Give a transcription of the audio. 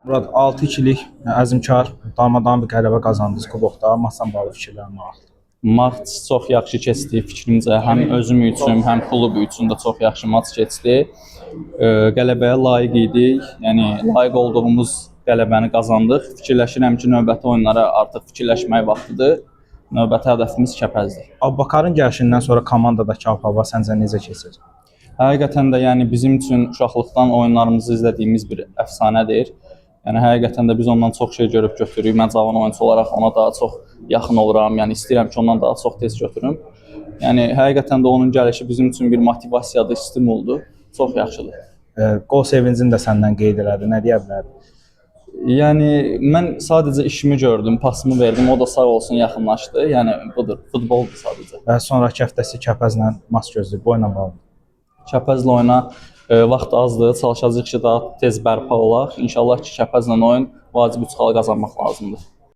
Murad, 6-2-lik əzmkar, darmadağın bir qələbə qazandınız kubokda. Maçla bağlı fikirlərin maraqlıdır. Maç çox yaxşı keçdi fikrimcə. Həm özüm üçün, həm klub üçün də çox yaxşı maç keçdi. Qələbəyə layiq idik. Yəni layiq olduğumuz qələbəni qazandıq. Fikirləşirəm ki, növbəti oyunlara artıq fikirləşmək vaxtıdır. Növbəti hədəfimiz Kəpəzdir. Abbakarın gəlişindən sonra komandadakı ab-hava səncə necə keçir? Həqiqətən də yəni bizim üçün uşaqlıqdan oyunlarımızı izlədiyimiz bir əfsanədir. Yəni həqiqətən də biz ondan çox şey görüb götürürük. Mən cavan oyunçu olaraq ona daha çox yaxın oluram. Yəni istəyirəm ki, ondan daha çox tez götürüm. Yəni həqiqətən də onun gəlişi bizim üçün bir motivasiyadır, stimuldur. Çox yaxşıdır. Qol sevincini də səndən qeyd elədi. Nə deyə bilərdin? Yəni mən sadəcə işimi gördüm, pasımı verdim. O da sağ olsun yaxınlaşdı. Yəni budur, futboldur sadəcə. Və sonrakı həftəsi Kəpəzlə maç gözləyir. Bu oyunla bağlı. Kəpəzlə oyuna vaxt azdır. Çalışacağıq ki, daha tez bərpa olaq. İnşallah ki, Kəpəzlə oyun vacib 3 xal qazanmaq lazımdır.